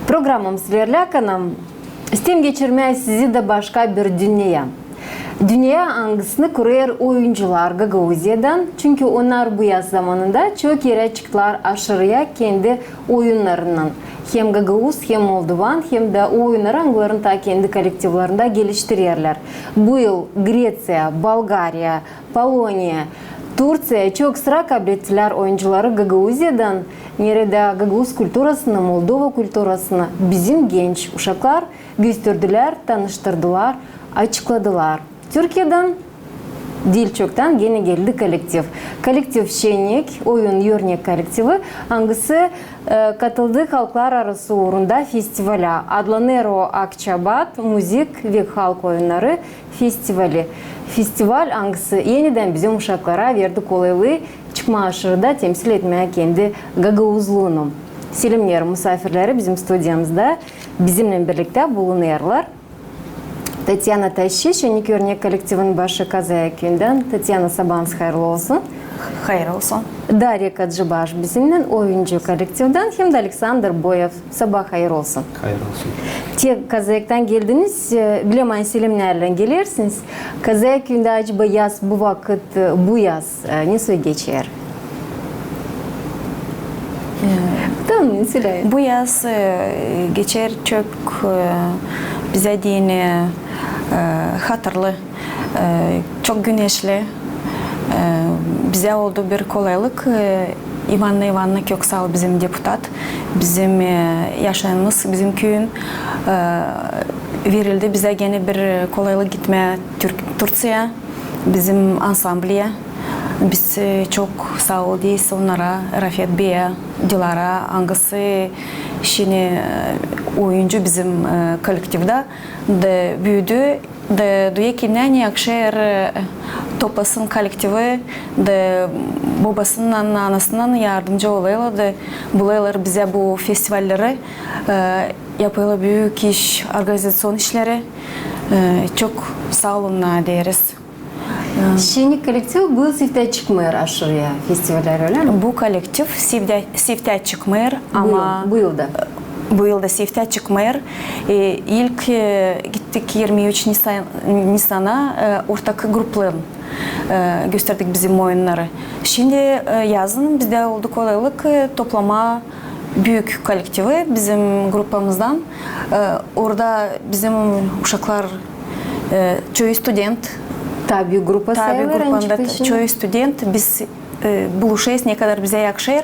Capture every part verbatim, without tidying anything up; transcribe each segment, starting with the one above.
Programamız ilerlärkän, isteerim geçirmää sizi dä başka bir dünneyä. Dünneyä, angısını kurêr oyuncular Gagauziyadan, çünkü onnar bu yaz zamanında çok erä çıktılar aşırıya kendi oyunnarınnan. Hem gagauz, hem moldovan, hem dä o oyunnarı, angılarını taa kendi kollektivlarında geliştirerlär. Bu yıl Greţiya, Bolgariya, Poloniya, Turţiya çok sıra kablettilär oyuncuları Gagauziyadan, neredä gagauz kulturasını, moldova kulturasını bizim genç uşaklar gösterdilär, tanıştırdılar, açıkladılar. Türkiyedän diil çoktan genä geldi kollektiv. Kollektiv «Şennik», oyun örnek kollektivi, angısı, e, katıldı halklararası uurunda festivalä. Adlanêr o «Akçaabat müzik ve halk oyunnarı festivali». Festival, angısı enidän bizim uşaklara verdi kolaylıı çıkmaa aşırıda, temsil etmää kendi gagauzluunu. Selemneerim musaafirleri, bizim studiyamızda bizimnän birliktä bulunêrlar Tatyana Taşçı, «Şennik» örnek kollektivinin başı Kazayak küüyündän. Tatyana, sabaadan hayırlı olsun. Hayırlı olsun. Darya Kacıbaş bizimnän, oyuncu kollektivdän, hem dä Aleksandr Boyev. Sabaa hayır olsun. Hayır olsun. Te Kazayaktan geldiniz, e, bilämeerim, selemnärlän gelersiniz. Kazayak küüyündä acaba yaz bu vakıt, e, bu yaz, e, nesoy geçer? E, Tamam, sölä. Bu yaz, e, geçer çok, e, bizä deyni, e, hatırlı, e, çok güneşli. E, bizä oldu bir kolaylık. E, İvanna İvanna Köksal, bizim deputat, bizim, e, yaşayanımız, bizim küüyün, e, verildi bizä genä bir kolaylık gitmää Türk-, Turţiya, bizim ansambliyä. Biz, e, çok saa ol deyeriz onnara, Rafet beyä, Dilara, angısı şindi, e, oyuncu bizim, e, kollektivdä da büüdü. Da duyêr, ki ne, ne akşer, e, toplasın kollektivi, da bobasınnan, anasınnan yardımcı olêrlar da bulêrlar bizä bu festivalleri, e, yapêrlar büük iş, organizaţion işleri. E, çok saa olun deyeriz. E, «Şennik» kollektivi bu yıl sivtää çıkmêêr aşırıya festivallär, ölä mi? Bu kollektiv sivtää, sivtää çıkmêêr, ama bu yıl, bu yılda. Bu yılda sivtää çıkmêêr. E, ilk, e, gittik irmi üç Nisan-, Nisana, e, ortak grupların, e, gösterdik bizim oyunnarı. Şindi, e, yazın bizdä oldu kolaylık, e, toplamaa büük kollektivi bizim grupamızdan. E, orada bizim uşaklar, e, çoyu student. Taa büük grupa sayılêr, grupamızda çoyu student. Biz e, buluşêrız, ne kadar bizä yakışêr.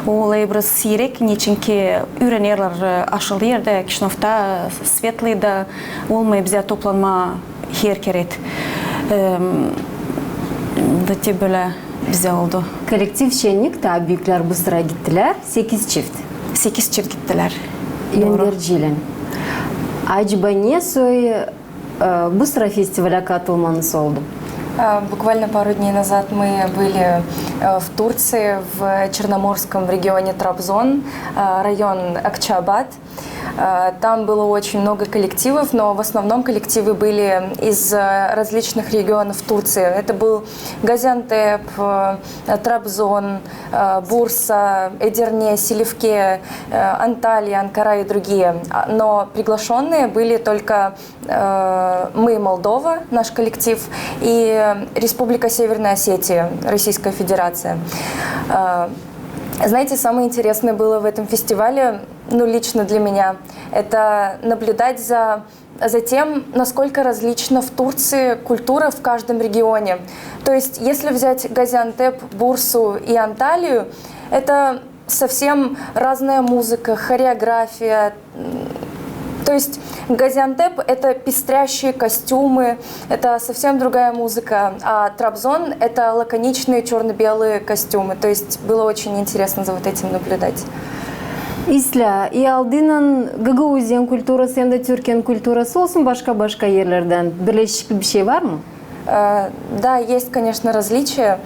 O olêr biraz siirek, neçinki üürenerlär, e, aşalı erdä, Kişinövda, Svetlada, olmêêr bizä toplanmaa her kerä. E, da te bölä bizä oldu. Kollektiv «Şennik», taa büüklär bu sıra gittilär, sekiz çift. Sekiz çift gittilär. Dooru. Önderciliin. Acaba nesoy E, bu sıra festivalä katılmanız oldu? Э, буквально пару дней назад мы были, э, в Турции, в Черноморском регионе Трабзон, э, район Акчаабат. Э, там было очень много коллективов, но в основном коллективы были из, э, различных регионов Турции. Это был Газиантеп, э, Трабзон, э, Бурса, Эдирне, Силифке, э, Анталия, Анкара и другие. А, но приглашённые были только э, мы, Молдова, наш коллектив, и Республика Северная Осетия, Российская Федерация. Э, знаете, самое интересное было в этом фестивале, ну, лично для меня, это наблюдать за, за тем, насколько различна в Турции культура в каждом регионе. То есть, если взять Газиантеп, Бурсу и Анталию, это совсем разная музыка, хореография. М, то есть Газиантеп — это пестрящие костюмы, это совсем другая музыка, а Трабзон — это лаконичные чёрно-белые костюмы. То есть было очень интересно за вот этим наблюдать. İslää, i aldıynan Gagauziyanın kulturası hem dä Türkiyänin kulturası olsun başka-başka erlerdän birleşikli bir şey var mı? Э, да, есть, конечно, различия.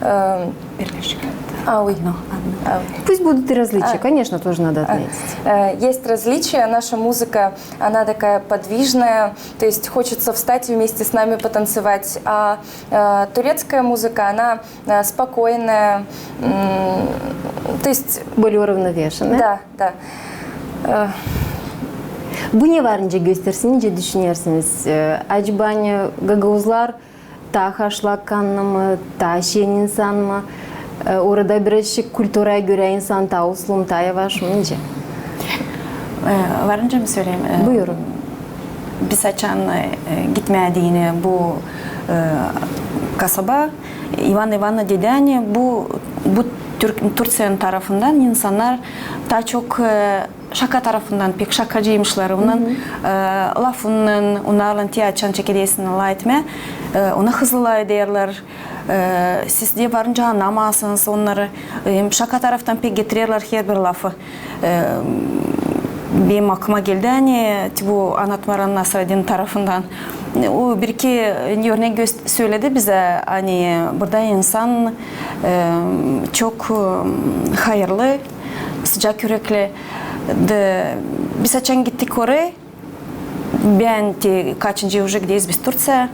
Э, Birleşik. А, oui. Одно, одно. А, oui. Пусть будут и различия, конечно, тоже надо отметить. Э, есть различия. Наша музыка, она такая подвижная, то есть хочется встать и вместе с нами потанцевать. А, э, турецкая музыка, она, э, спокойная, м, то есть... Более уравновешенная. Да, да. Э, Bu ne var nicä göstersin, nicä düşünersiniz? E, acaba, ani gagauzlar taa haşlak kanlı mı, taa şen insan mı? E, orada birazcık kulturaya görä insan taa uslu mu, taa yavaş mı, nicä? E, var nicä mi söleyim? E, buyurun. Biz açan, e, gitmää deyni bu, e, kasaba, İvan İvanna dedi, ani bu, bu Türk-, Turţiyanın tarafından insannar taa çok, e, şaka tarafından, pek şakacıymışlar. Onnan, e, lafınnan, onnarlan te açan çekedersin lafetmää, e, ona hızlı lafederlär. E, siz dä var nicä annamêêrsınız onnarı. E, şaka taraftan pek getirerlär herbir lafı. E, benim aklıma geldi, ani te bu Anatmaran Nasredin tarafından. O bir-iki örnek gös-, söledi bizä, ani burada insan, e, çok, e, hayırlı, sıcak ürekli. Da biz açan gittik oraya, bän te kaçıncı uje gideriz biz Turţiyaya,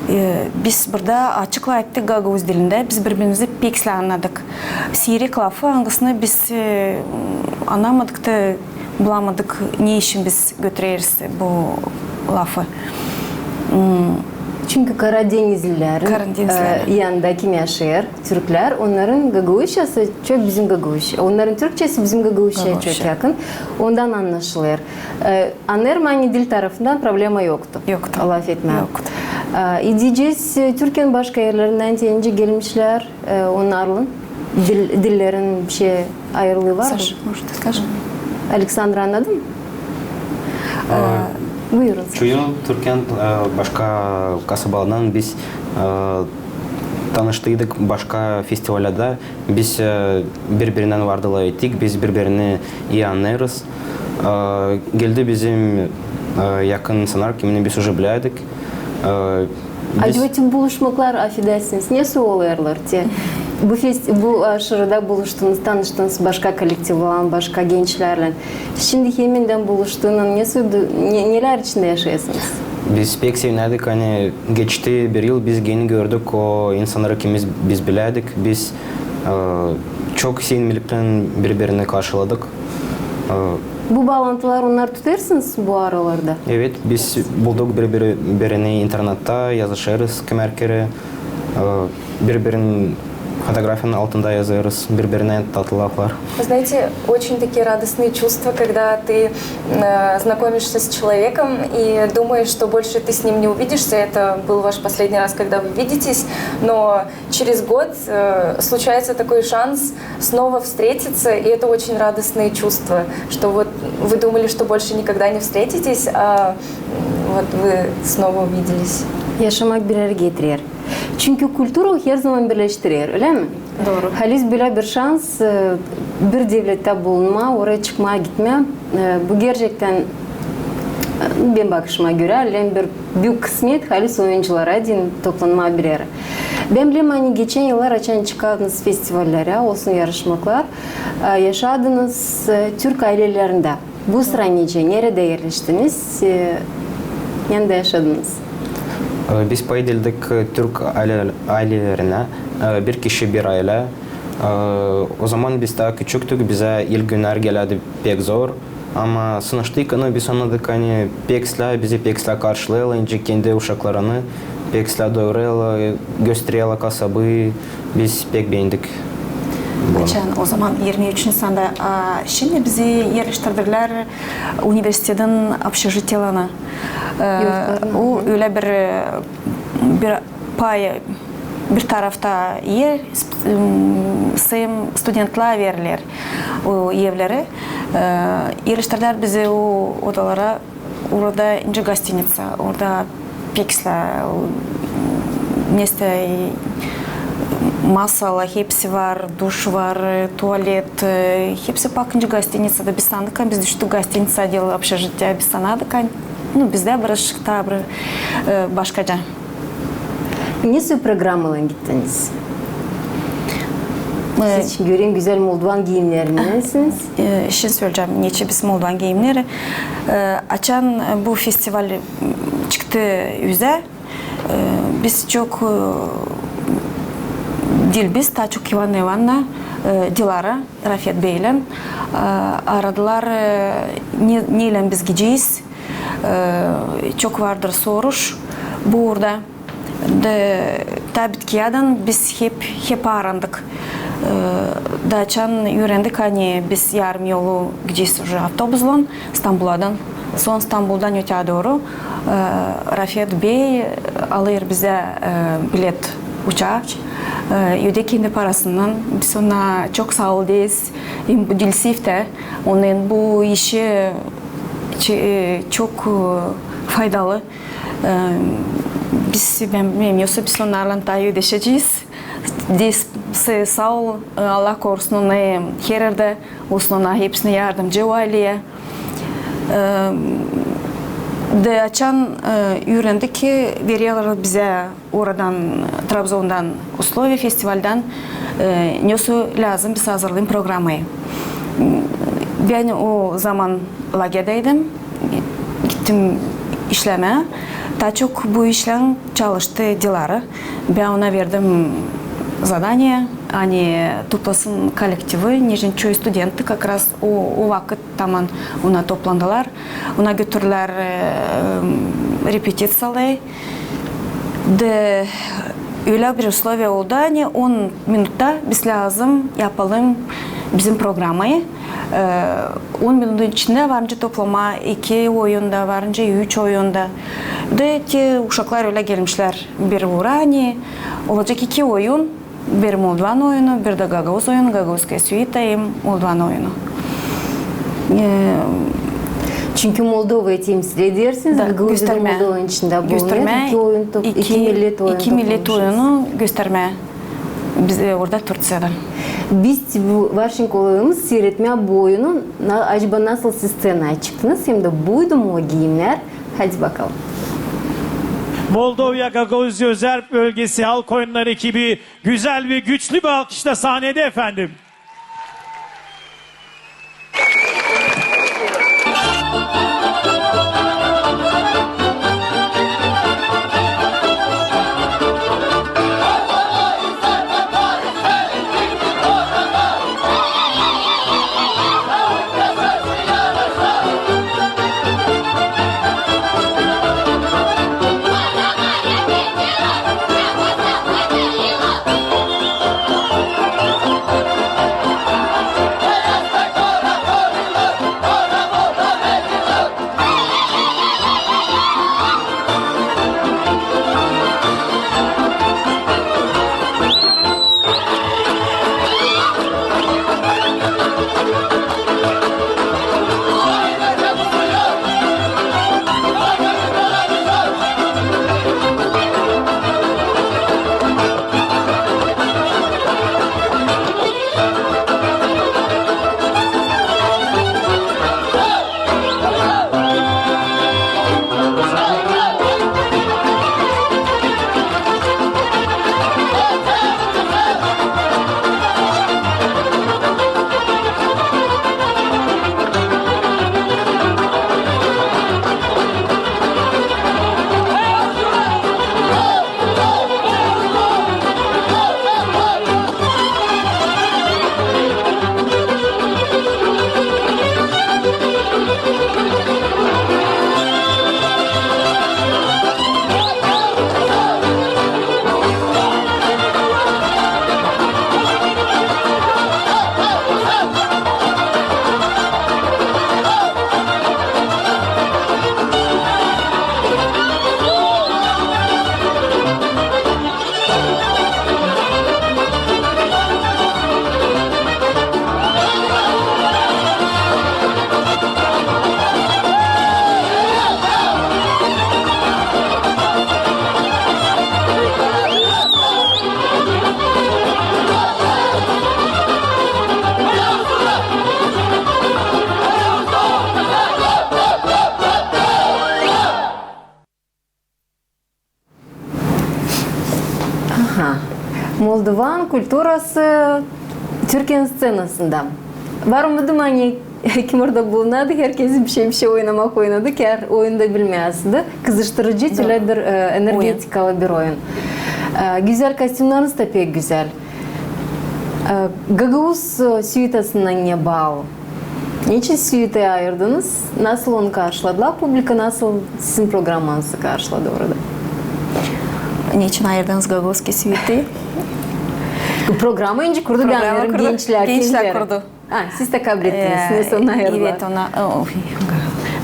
e, biz burada açık lafettik gagauz dilindä, biz biri-birimizi pek islää annadık. Siirek lafı, angısını biz, e, annamadık da bulamadık, ne için biz götüreriz bu lafı. Hmm. Çünkü Karadenizlilerin, Karadenizlilerin, e, yanında kim yaşêêr, türklär, onnarın gagauzçası çok bizim gagauz-, onnarın türkçesi bizim gagauzçaya çok yakın. Ondan annaşılêr. E, annêêrım, ani dil tarafından problema yoktu. Yoktu. Lafetmää. Yoktu. E, deyecez, e, Türkiyanın başka erlerindän te nicä gelmişlär, e, onnarın dil-, dillerin bişey ayırılıı var mı? Саша, может, ты скажешь? Aleksandra, annadın mı? E, buyurun, Saşa. Çoyu Türkiyanın, e, başka kasabalarından biz, e, tanıştıydık başka festivallarda. Biz, e, biri-birindän vardı lafettik, biz biri-birini ii annêêrız. E, geldi bizim, e, yakın insannar, kiminä biz uje bilärdik. E, biz... Acaba te buluşmaklar, afedersiniz, nesoy olêrlar te? Bu fest-, bu aşırıda buluştunuz, tanıştınız başka kollektivlän, başka gençlerlän. Şindi hemindän buluştuunnan nesoy du-, ne-, nelär içindä yaşêêrsınız? Biz pek sevinärdik, ani geçti bir yıl, biz gene gördük o insannarı, kimi biz bilärdik. Biz, e, çok sevinmeliklän biri-birini karşıladık. E, bu baalantılar, onnarı tutêrsınız bu aralarda? Evet, biz bulduk biri-birini internettä, yazışêrız kimär kerä. E, biri-birinin fotografiyanın altında yazêrız, biri-birinä tatlı laflar. Вы знаете, очень такие радостные чувства, когда ты, э, знакомишься с человеком и думаешь, что больше ты с ним не увидишься. Это был ваш последний раз, когда вы видитесь, но через год, э, случается такой шанс снова встретиться, и это очень радостные чувства, что вот вы думали, что больше никогда не встретитесь, а, м, вот вы снова увиделись. Yaşamak bir erä getirer. Çünkü kultura her zaman birleştirer, ölä mi? Dooru. Halis bölä bir şans, e, bir devlettä bulunmaa, oraya çıkmaa, gitmää. E, bu gerçektän, e, benim bakışıma görä, ölä bir büük kısmet halis oyunculara deyni toplanmaa bir erä. Bän bilerim, ani geçän yıllar, açan çıkardınız festivallerä, olsun yarışmaklar, e, yaşadınız, e, türk aylelerindä. Bu sıra nicä, neredä erleştiniz, e, neredä yaşadınız? E, biz pay edildik, e, türk aylelerinä, e, bir kişi bir aylä. E, o zaman biz taa küçüktük, bizä ilk günnär gelärdi pek zor. Ama sınıştıkka biz annadık, ani pek islää, bizi pek islää karşılêêrlar, nicä kendi uşaklarını, pek islää doyurêrlar, göstererlär kasabı. Biz pek beendik bunu. Açan o zaman irmi üç Nisanda, a şindi bizi erleştirdilär universitetin общежитиелerinä. E, o ölä bir, e, bir pay, bir tarafta er, s-, m, sıyım studentlää vererlär o evleri. E, erleştirdilär bizi o odalara, orada nicä gostinitsa, orada pek islää, mesto, e, masalar, hepsi var, duş var, e, tualet, e, hepsi pakınca gostinitsada. Biz sandık, ani biz düştük gostinitsa, deel общежития, biz sanardık, ani, nu, bizdä biraz taa bir, e, başkaca. Nesoy programmalan gittiniz? E, siz göreyim, gözäl moldovan giyimnerinänsiniz. E, şindi söleyecäm, neçin biz moldovan giyimneri. E, açan bu festival, m, çıktı üzä, e, biz çok, e, diil biz, taa çok İvan İvanna, e, Dilara, Rafet beylän, e, aradılar, e, ne, neylän biz gidecez. E, çok vardır soruş bu uurda. Da, taa bitkiyädän biz hep, hep aarandık. E, da açan üürendik, ani biz yarım yolu gidecez уже avtobuslan Stambuladan. Sora Stambuldan ötää dooru, e, Rafet bey alêr bizä, e, bilet uçaa. E, ödey kendi parasından. Biz ona çok saa ol deeriz. Hem bu Dilsiv tä, onun bu işi çe-, e, çok, e, faydalı. E, biz, bän, bän bilmeerim, yoksa biz onnarlan taa ödeşecez. Deeriz, saa ol, e, Allah korusun, onu her erdä olsun, ona hepsinä yardımcı o ayleyä. E, da açan, e, üürendik ki, vererlär bizä oradan, Trabzondan, usloviya festivaldän, e, nesoy lääzım biz hazırlayalım programayı. Bän o zaman lagerdäydim, gittim işlemää. Taa çok bu işlän çalıştı Dilara. Bän ona verdim zadaniye, ani toplasın kollektivi, neçin çoyu studentti, как раз o, o vakıt taman ona toplandılar. Ona götürdülär, e, repetisiyaları. Da ölä bir usloviya oldu, ani on minutta biz lääzım yapalım bizim programayı. E, on minutun içindä var nicä toplamaa iki oyun da, var nicä üç oyun da. Da te uşaklar ölä gelmişlär bir uura, ani olacek iki oyun. Bir moldovan oyunu, bir dä gagauz oyunu, gagauzskaya suita hem moldovan oyunu. E, çünkü Moldovayı temsil edersiniz, da, Gagauziyada göstermää. Moldovanın içindä bulunêr. Göstermää iki oyun top-, iki, iki millet oyunu iki millet toplamışız. Oyunu göstermää. Biz, e, orada Turţiyada. Biz bu varşinkolayımız siiretmää bu oyunu, na-, acaba nasıl siz sţenaya çıktınız, hem dä buydu mu o giimnär? Hadi bakalım. Moldova Gagauziya Özerk Bölgesi Halk Oyunları ekibi güzel ve güçlü bir alkışla sahnede efendim. Aha. Moldovan kulturası Türkiyenin sţenasında. Var mı duman, ani kim orada bulunardı, herkezi bir şey, bir şey oynamak oynadı, ki her oyunda bilmeyäsiydi. Kızıştırıcı, şölä bir, e, energetikalı bir oyun. E, gözäl kostümneriz dä pek gözäl. E, gagauz, e, suitasına ne baalı? Neçin suitayı ayırdınız? Nasıl onu karşıladılar publika, nasıl sizin programanızı karşıladı orada? Neçin ayırdınız Gagauzski suitayı? Programayı önce kurdu gençlär, gençlär kurdu. Ha, siz tä kablettiniz, ne sora ayırdılar. Evet, ona, o,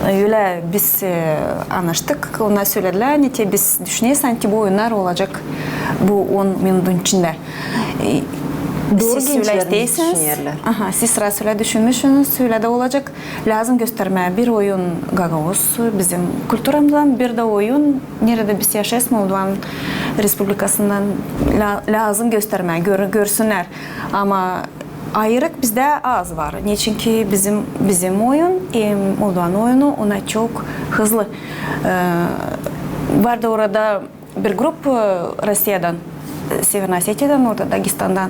ölä biz, e, annaştık, ona sölediler, ani te biz düşüneriz, ani te bu oyunnar olacek bu on minudun içindä. E, siz ölä isteerseniz, aha, siz raz ölä düşünmüşsünüz, ölä dä olacek. Lääzım göstermää bir oyun gagauz bizim kulturamızdan, bir dä oyun, neredä biz yaşêêrız, Moldovan Respublikasından, lä-, lääzım göstermää, gör-, görsünnär. Ama ayırık bizdä az var. Neçinki bizim, bizim oyun, hem Moldovan oyunu, ona çok hızlı. E, vardı orada bir grup, e, Rossiyadan, e, Severnoy Osetiyadan, orada Dagestandan.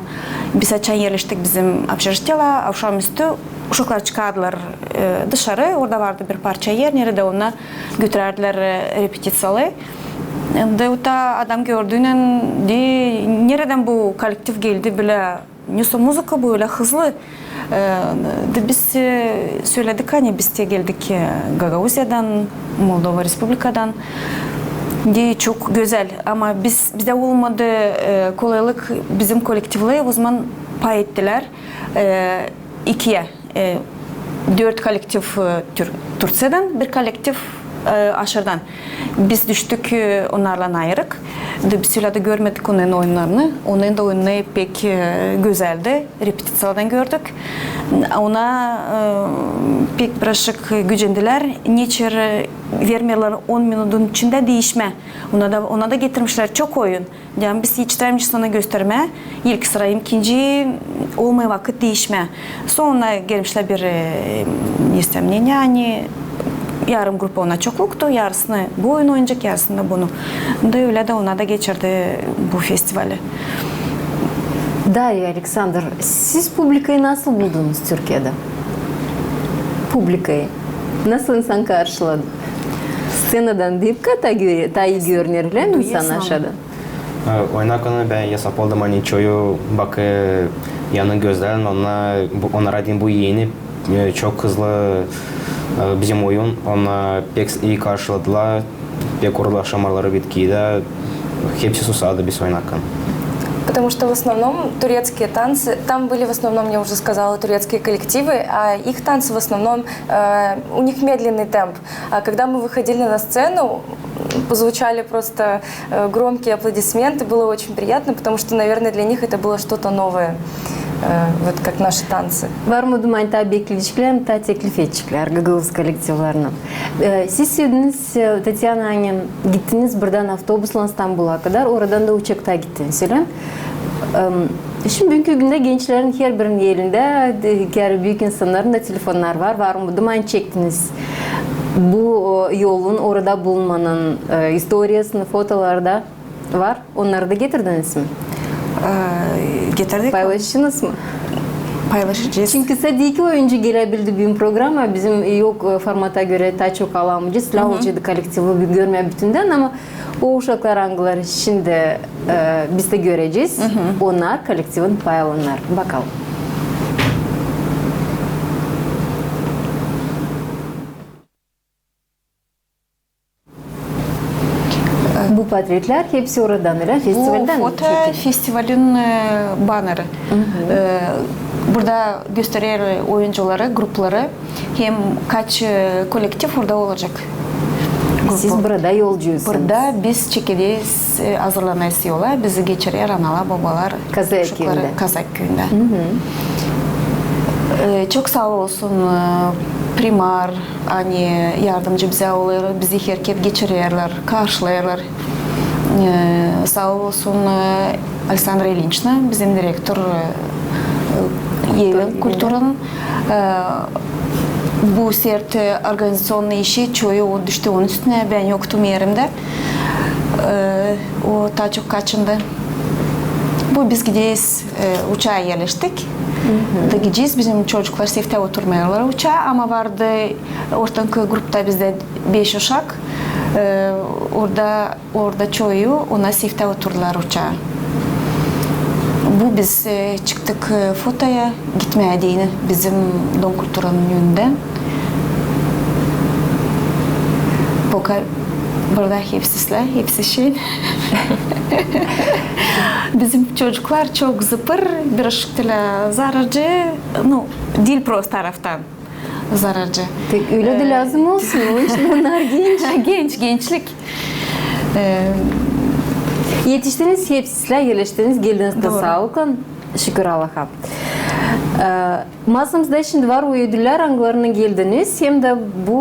Biz açan erleştik bizim opşerjitiyelär, avşamüstü uşaklar çıkardılar, e, dışarı, orada vardı bir parça er, neredä onnar götürärdilär, e, repetisiyaları. Da o ta adam gördüynän, deer, neredän bu kollektiv geldi bölä, ne sa muzıka bu ölä hızlı. E, da biz, e, söledik, ani biz te geldik, e, Gagauziyadan, Moldova Respublikadan. Deer, çok gözäl. Ama biz, bizdä olmadı, e, kolaylık, bizim kollektivleri o zaman pay ettilär, e, ikiyä. E, dört kollektiv, e, Tur-, Turţiyadan, bir kollektiv, e, aşırıdan. Biz düştük, e, onnarlan ayırık. Da biz ölä dä görmedik onların oyunnarını. Onların da oyunları pek, e, gözäldi. Repetisiyalardan gördük. Ona, e, pek birazcık gücendilär. Neçer, e, vermeerlär on minudun içindä diişmää. Ona da, ona da getirmişlär çok oyun. Yani biz etiştirämemişiz ona göstermää. İlk sıra, hem ikinci, olmêêr vakıt diişmää. Sora gelmişlär bir, e, nesä мнение, ani yarım grupa ona çokluktu, yarısını bu oyunu oynayacek, yarısını da bunu. Da ölä dä ona da geçirdi bu festivali. Darya, Aleksandr, siz publikayı nasıl buldunuz Türkiyedä? Publikayı. Nasıl insan karşıladı? Sţenadan deyni taa görü-, taa ii görüner, ölä mi, insan aşadan? E, oynarkan bän yasapaldım, ani çoyu bakêr yanı gözlärlän, onnar, bu, onnara deyni bu eni, e, çok hızlı, e, bizim oyun, onnar pek ii karşıladılar, pek uurlu akşamları bitti da, hepsi susadı biz oynarkan. Потому что в основном турецкие танцы, там были в основном, я уже сказала, турецкие коллективы, а их танцы в основном, э, у них медленный темп. А когда мы выходили на сцену, звучали просто, э, громкие аплодисменты, было очень приятно, потому что, наверное, для них это было что-то новое, э, вот как наши танцы. Var mı duman taa bekleyiciklär, taa teklif edeceklär gagauz kollektivlerine? E, siz sölediiniz, e, Tatyana, ani gittiniz buradan avtobuslan Stambula kadar, oradan da uçakta gittiniz, ölä mi? Em, şindi büünkü gündä gençlerin herbirinin elindä, e, keri büük insannarın da telefonnar var. Var mı duman çektiniz bu, o, yolun, orada bulunmanın, e, istoriyasını, fotoları da var? Onnarı da getirdiniz mi? E, getirdik. Paylaştınız mı? Paylaşacez. Çünkü sade iki oyuncu gelebildi büün programa, bizim yok, e, formata görä taa çok alamayacez. Lääzım olaceydı kollektivi görmää bütündän, ama o uşaklar, angıları şindi, e, biz dä görecez, onnar kollektivin paylannar. Bakalım. Bu portretlär hepsi oradan, ölä, festivaldän çekildi? Bu foto festivalin, e, banneri. E, burada gösterer oyuncuları, grupları, hem kaç, e, kollektiv burada olacek. Siz burada yolcuysunuz. Burada biz çekileriz, e, hazırlanêrız yola, bizi geçirer analar, bobalar, uşakları Kazak küüyündä. E, çok saa olsun, e, primar, ani yardımcı bizä olêr, bizi herkerä geçirerlär, karşılêêrlar. E, saa olsun, e, Aleksandra İlinçna, bizim direktor, e, e, evin kulturanın. E, bu sert, e, organizaţionnıy işi, çoyu o düştü onun üstünä, bän yoktum erimdä. E, o taa çok kaçındı. Bu biz gideriz, e, uçaa erleştik. Da gidecez, bizim çocuklar seftä oturmêêrlar uçaa, ama vardı ortankı grupta bizdä beş uşak. E, orada, orada çoyu ona seftä oturdular uçaa. Bu biz, e, çıktık, e, fotoya, gitmää deyni bizim Dom kulturanın önündä. Poka burada hepsi, hepsi şey. Bizim çocuklar çok zıpır, bir aşık tölä zararcı, nu, diil prost taraftan zararcı. Tek ölä dä lääzım olsun, onun için onnar genç. Genç, gençlik. E, etiştiniz, hepsi sizlär erleştiniz, geldiniz dä saalıklan. Şükür Allaha. E, masamızda şindi var o ödüllär, angılarını geldiniz, hem dä bu,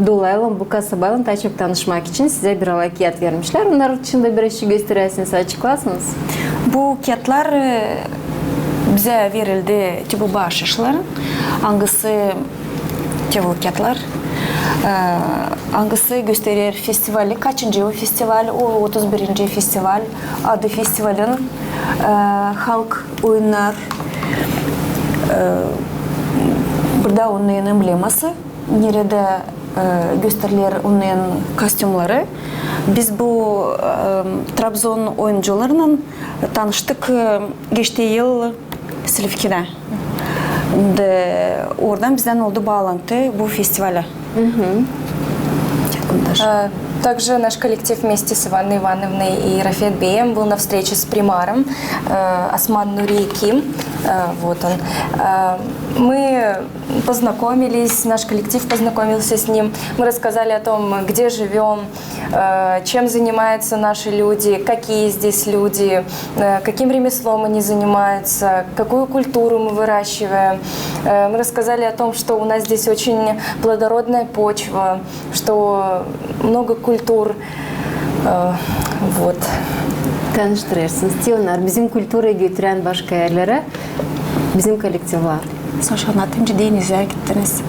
e, dolaylan, bu kasabaylan taa çok tanışmak için sizä bir alay kiyat vermişlär. Onnar için dä biraz şey gösteräsiniz, açıklasınız. Bu kiyatlar, e, bizä verildi, te bu baaşışların, angısı, te bu kiyatlar, e, angısı gösterer festivali, kaçıncı o festival, o otuz birinci festival, adı festivalın, e, halk oyunnar, e, burada onnarın embleması, neredä, e, gösteriler onnarın kostümları. Biz bu, e, Trabzon oyuncularınnan tanıştık, e, geçti yıl Silifkedä. Da oradan bizdän oldu baalantı bu festivalä. Э, также наш коллектив вместе с Иванной Ивановной и Рафет Беем был на встрече с примаром, э, Осман Нури Ким. Э, вот он. Э, мы познакомились, наш коллектив познакомился с ним. Мы рассказали о том, где живём, э, чем занимаются наши люди, какие здесь люди, э, каким ремеслом они занимаются, какую культуру мы выращиваем. Э, мы рассказали о том, что у нас здесь очень плодородная почва, что много культур. Э, вот. Tanıştırêrsınız. Te onnar bizim kulturayı götürän başka erlerä bizim kollektivlar. Saşa, annadınca denizä gittiniz.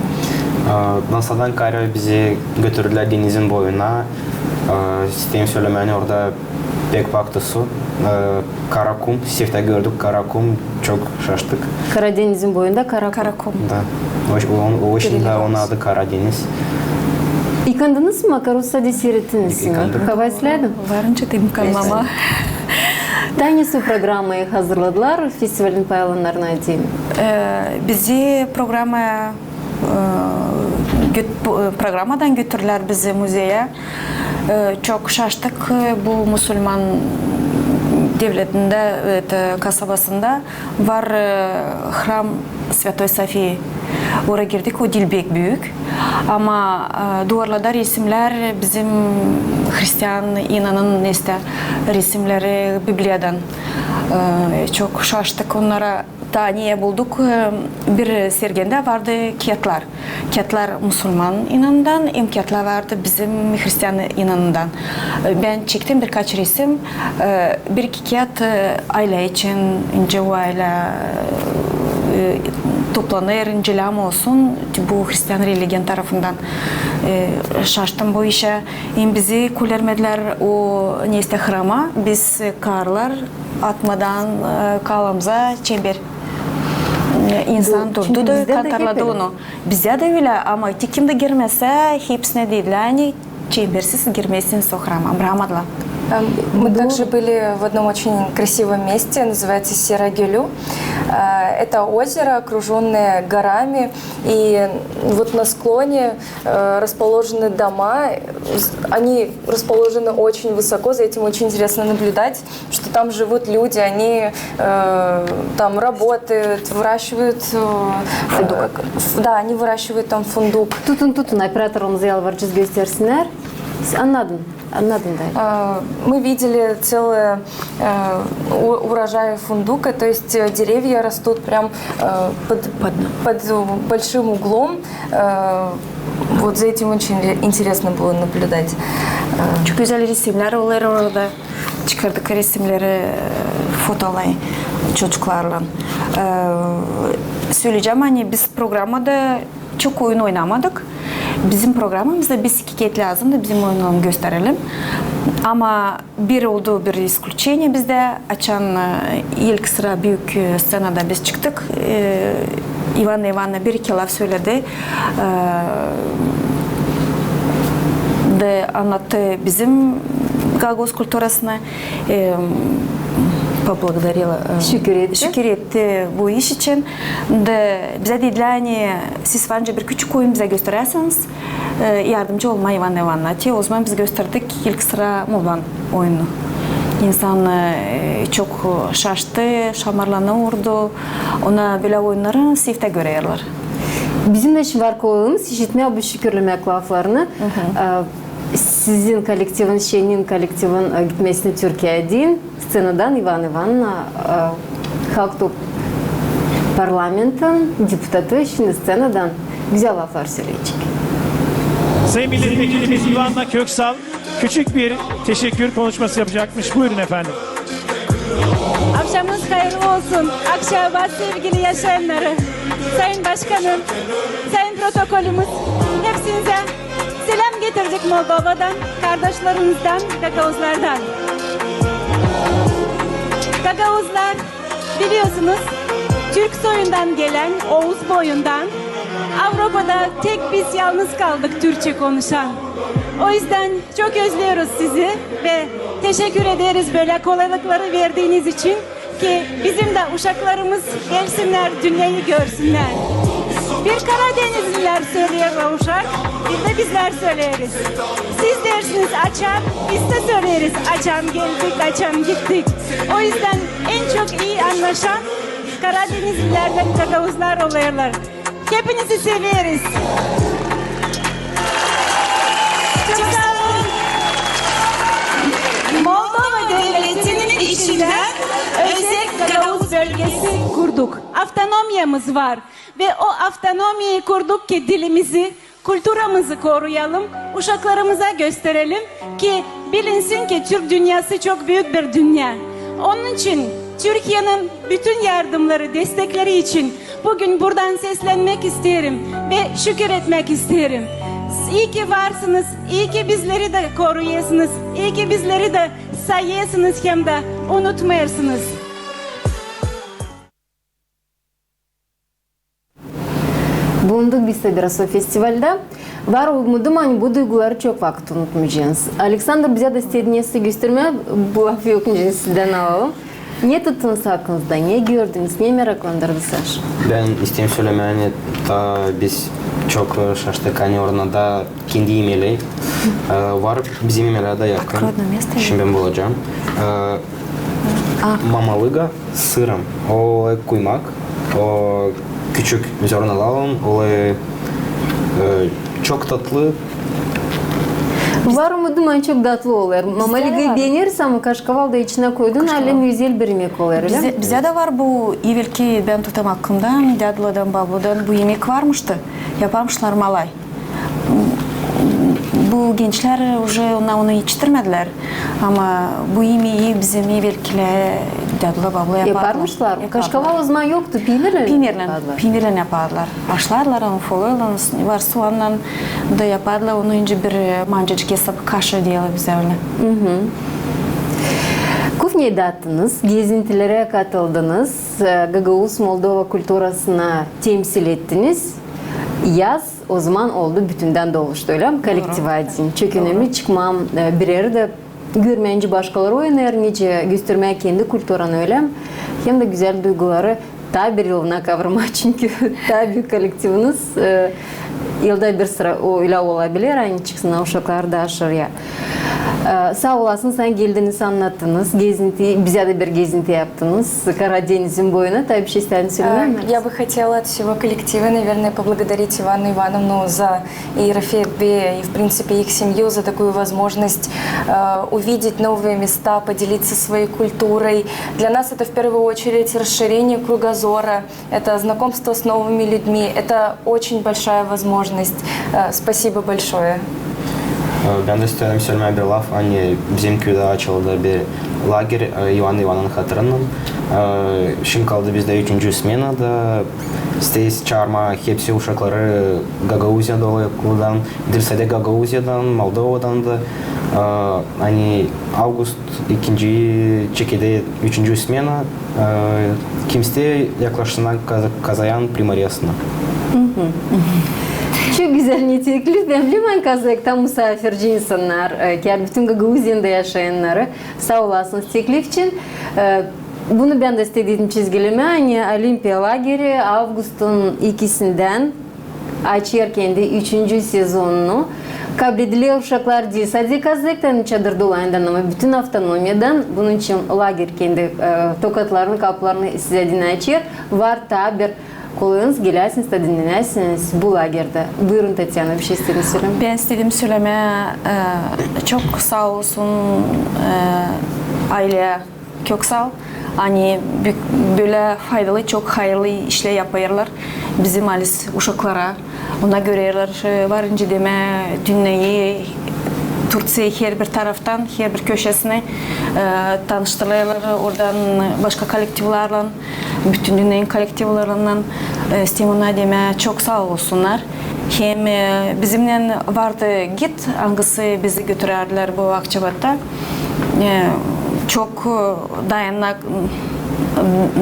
A, Nasadan kaarä bizi götürdülär denizin boyuna. A, isteerim sölemää, ani orada pek baktı su. A, kara kum, siftä gördük kara kum, çok şaştık. Karadenizin boyunda kara kum. Kara kum. Da. O, o, o işin dä onun adı Karadeniz. Yıkandınız mı, makarus sade siirettiniz mi? Yıkandık. Hava isläädä? Varınca da yıkanmama. Taa ne programayı hazırladılar festivalin paylananlarına deyni? E, bizi programaya, e, göt-, bu, e, programadan götürdülär bizi muzeyä. E, çok şaştık, e, bu musulman devletindä, e, kasabasında var, e, hram Svätoy Sofiyi. Oraya girdik, o diil pek büük. Ama, e, duvarlarda resimlär bizim hristian inanın, neysä, resimleri Bibliyadan. E, çok şaştık onnara. Taa ne bulduk, e, bir sergindä vardı kiyatlar. Kiyatlar musulman inanından, hem kiyatlar vardı bizim hristian inanından. E, bän çektim birkaç resim. E, bir-iki kiyat, e, aylä için, nicä o aylä, e, toplanêr, nicä lääzım olsun, bu hristian religiyanın tarafından. E, şaştım bu işä. Hem bizi kölärmedilär o, neysä, hrama. Biz, e, kaarlar atmadan, e, kalamıza çember. E, insan durdu da katarladı onu. Bizdä dä ölä, ama te kim dä girmesä, hepsinä dedilär, ani çembersiz girmäzsin o hrama, brakmadılar. Эм, мы также были в одном очень красивом месте, называется Сера-Гёлю. Э, это озеро, окружённое горами, и вот на склоне, э, расположены дома. Они расположены очень высоко, за этим очень интересно наблюдать, что там живут люди, они, э, там работают, выращивают, э, фундук. Э, ф-, да, они выращивают там фундук. Tutun, tutun, operatorumuzı yalvaracez göstersinnär. Annadım, annadım da. Э, мы видели целые, э, у-, урожаи фундука, то есть, э, деревья растут прям, э, под, под большим углом. Э, вот за этим очень интересно было наблюдать. Э, çok gözäl resimlär olêr orada. Çıkardık resimleri, e, fotoları çocuklarlan. E, söleyecäm, ani biz programada çok oyun oynamadık. Bizim programamızda biz iki kiyat lääzımdı bizim oyunları gösterelim. Ama bir oldu bir isklüçeniye bizdä, açan, e, ilk sıra büük, e, sţenada biz çıktık. E, İvanna İvanna bir-iki laf söledi, e, da annattı bizim gagauz kulturasını. E, поблагодарила, e, şükür etti. Şükür etti bu iş için. Da bizä dedilär, ani siz varınca bir küçük oyun bizä gösteräsiniz, e, yardımcı olmaa İvana İvanovnaya. Te ozaman biz gösterdik ilk sıra Moldovan oyununu. İnsan, e, çok şaştı, şamarlanı urdu. Ona bölä oyunnarı seftä görerlär. Bizim dä şindi var kolaylıımız işitmää bu şükürlemäk laflarını. E, sizin kollektivin, şenin kollektivin, e, gitmesini Türkiyeyä deyni sţenadan İvana İvanovna, e, Halk Top-, parlamentin deputatı, şindi sţenadan gözäl laflar söleyecek. Sayın Milletvekilimiz İvanna Köksal küçük bir teşekkür konuşması yapacakmış. Buyurun efendim. Akşamınız hayırlı olsun. Akşama sevgili yaşayannarı, sayın başkanım, sayın protokolumuz, hepsinizä selam getirdik Moldovadan, kardaşlarımızdan, gagauzlardan. Gagauzlar, biliyorsunuz, türk soyundan gelän, Oğuz boyundan, Avropada tek biz yalnız kaldık türkçe konuşan. O yüzden çok özlüyoruz sizi ve teşekkür ederiz bölä kolaylıkları verdiğiniz için. Ki bizim dä uşaklarımız gelsinnär, dünneyayı görsünnär. Bir karadenizlilär söleer o uşak, bir dä bizlär söleeriz. Siz deersiniz açan, biz dä söleeriz açan geldik, açan gittik. O yüzdän en çok ii annaşan karadenizlilerdän gagauzlar olêrlar. Hepinizi severiz. Çok saa olun. Moldova devletinin içindä özel gagauz bölgesi kurduk. Avtonomiyamız var ve o avtonomiyayı kurduk ki dilimizi, kulturamızı koruyalım, uşaklarımıza gösterelim ki bilinsin ki türk dünnesi çok büük bir dünneä. Onun için Türkiyenin bütün yardımları, destekleri için bugün buradan seslenmäk isteerim ve şükür etmäk isteerim. İi ki varsınız, ii ki bizleri dä koruyêrsınız, ii ki bizleri dä sayêrsınız hem dä unutmêêrsınız. Bulunduk biz dä biraz o festivaldä. Var umudum, ani bu duyguları çok vakıt unutmayacênız. Aleksandr, bizä dä istediniz göstermää, bu lafı yok nicä sizdän alalım. Ne tuttunuz aklınızda, ne gördünüz, ne meraklandırdı, Saşa? Bän isteerim sölemää, ani taa biz çok, e, şaştık, ani orada kendi imeleri, e, var bizim imelää dä yakın. Şindi bän bulacam. E, mamalıga sırım. O kuymak, o küçük zörnalarlan, o, e, çok tatlı. Var umudum, ani çok tatlı olêr. Mamalıgayı beeneriz, ama kaşkaval da içinä koydun, alem özel bir imek olêr, ölä mi? Bizä dä var bu, evelki bän tutam aklımdan, dädulardan, babulardan bu imek varmıştı. Yaparmışlar malay. Bu gençlär uje onu, onu etiştirmedilär. Ama bu imeyi bizim evelkilär, dädular, babular yapardılar. Yaparmışlar. Kaşkaval ozaman yoktu, piynirlän yapardılar. Piynirlän yapardılar. Aşlardılar onu, ufolêrdılar, var suannan da yapardılar. Onu incä bir, e, mancacık esap kaşa deerlär bizä ölä. Gezintilerä katıldınız, e, gagauz-moldova kulturasını temsil ettiniz. Yaz ozaman oldu, bütündän doluştu, ölä mi? Kollektiv için çok önemli çıkmaa, e, bir erdä görmää, nicä başkaları oynêêr, nicä göstermää kendi kulturanı, ölä mi? Hem dä gözäl duyguları taa bir yılına kavrmaa, çünkü taa büük kollektiviniz, e, yılda bir sıra o ölä olabilir, ani çıksınnar uşaklar da aşırıya. E, saa olasınız, ani geldiniz, annattınız gezinti, bizä dä bir gezinti yaptınız Kara denizin boyuna. Tabii, bir şey isteerdin sölemää mi? Я бы хотела от всего коллектива, наверное, поблагодарить Иванну Ивановну за и Рафея Бея, и, в принципе, их семью за такую возможность, э, увидеть новые места, поделиться своей культурой. Для нас это в первую очередь расширение кругозора, это знакомство с новыми людьми, это очень большая возможность. Э, спасибо большое. Bän dä isteerim sölemää bir laf, ani bizim küüdä açıldı bir lager, e, İvanna İvanovnanın hatırınnan. E, şindi kaldı bizdä üçüncü smena da, isteeriz çaarmaa hepsi uşakları Gagauziyada olêrlar, diil sade Gagauziyadan, Moldovadan da. E, ani avgust ikinci çekeder üçüncü smena, e, kim isteer, yaklaşsınnar Kaz-, Kazayan primaresına. Çok gözäl ne teklif. Bän bilerim, ani kazaklar musaafirci insannar, e, kär bütün Gagauziyanın da yaşayannarı. Saa olasınız teklif için. E, Bunu bän dä istedim çizgilemää, ani Olimpiya lageri avgustun ikisindän açêr kendi üçüncü sezonunu. Kablediler uşaklar diil sade Kazlêktan, çadır dolayından, ama bütün avtonomiyadan. Bunun için lager kendi, e, tokatlarını, kapularını sizä deyni açêr. Var taa bir kolayınız, geläsiniz da dinnenäsiniz bu lagerdä. Buyurun, Tatyana, bir şey istedim sölemää. Bän istedim sölemää, e, çok saa olsun, e, ayleyä Köksal, ani bü-, bölä faydalı, çok hayırlı işlär yapêrlar bizim alis uşaklara. Ona görerlär, e, var nicä demää dünneyi, Turţiyayı herbir taraftan, herbir köşesini, e, tanıştırêrlar oradan başka kollektivlarlan, bütün dünneyin kollektivlarınnan. E, isteerim ona demää, çok saa olsunnar. Hem, e, bizimnän vardı gid, angısı bizi götürärdilär bu Akçabatta. E, çok, e, dayanak-,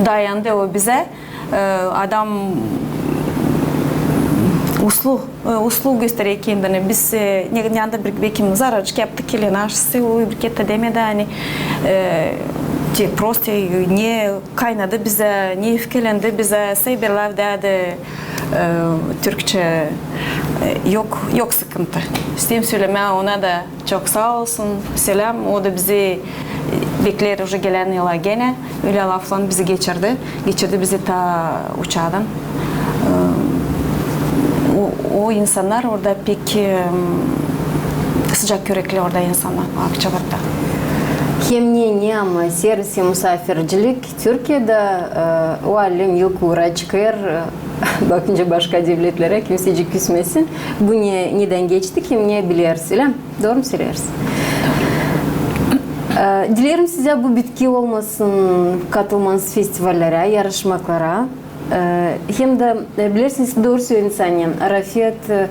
dayandı o bizä. E, adam uslu, e, uslu gösterer kendini. Biz, e, ne, ne anda bir, bekim zararcık yaptık ili naşısı, o bir kerä dä demedi, ani, e, te, prosto, e, ne kaynadı bizä, ne öfkelendi bizä, sade bir laf dedi, e, türkçä, e, yok, yok sıkıntı. İsteerim sölemää ona da çok saa olsun, seläm. O da bizi, e, bekleer уже gelän yıla genä. Ölä laflan bizi geçirdi. Geçirdi bizi taa uçaadan. E, o, o insannar orada pek, e, sıcak ürekli orada insannar, Akçabatta. Hem ne, ne, ama servis hem musaafircilik Türkiyedä, e, o alem yok uura çıkêr, e, bakınca başka devletlerä, kimsecik küsmesin. Bu ne, nedän geçtik hem ne bileriz, ölä mi? Dooru mu söleeriz? E, dileerim sizä bu bitki olmasın katılmanız festivallerä, yarışmaklara. E, hem dä, e, bilersiniz, dooru söleerim, Rafet, e,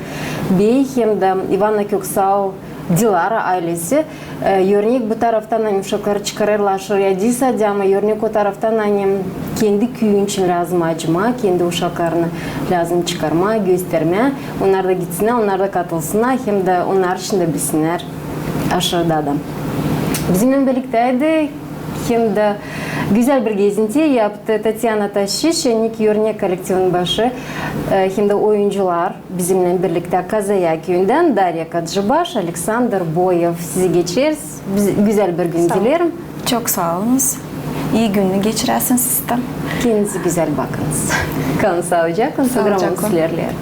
bey hem dä İvana Köksal, Dilara aylesi, e, örnek bu taraftan, ani uşakları çıkarêrlar aşırı diil sade, ama örnek o taraftan, ani kendi küüyün için lääzım acımaa, kendi uşaklarını lääzım çıkarmaa, göstermää. Onnar da gitsinnär, onnar da katılsınnar, hem dä onnar için dä bilsinnär aşırı dä. Bizimnän birliktäydi hem dä gözäl bir gezinti yaptı Tatyana Taşiş, Nik örnek kollektivinin başı, e, hem dä oyuncular. Bizimnän birliktä Kazaya küüyündän Darya Kadjibaş, Aleksandr Boyev. Sizi geçireriz. Biz, gözäl bir gün dileerim. Çok saa olunuz. İi günü geçiräsiniz siz dä. Kendinizi gözäl bakınız. Kalın saalıcaklan. Programamız ilerleer.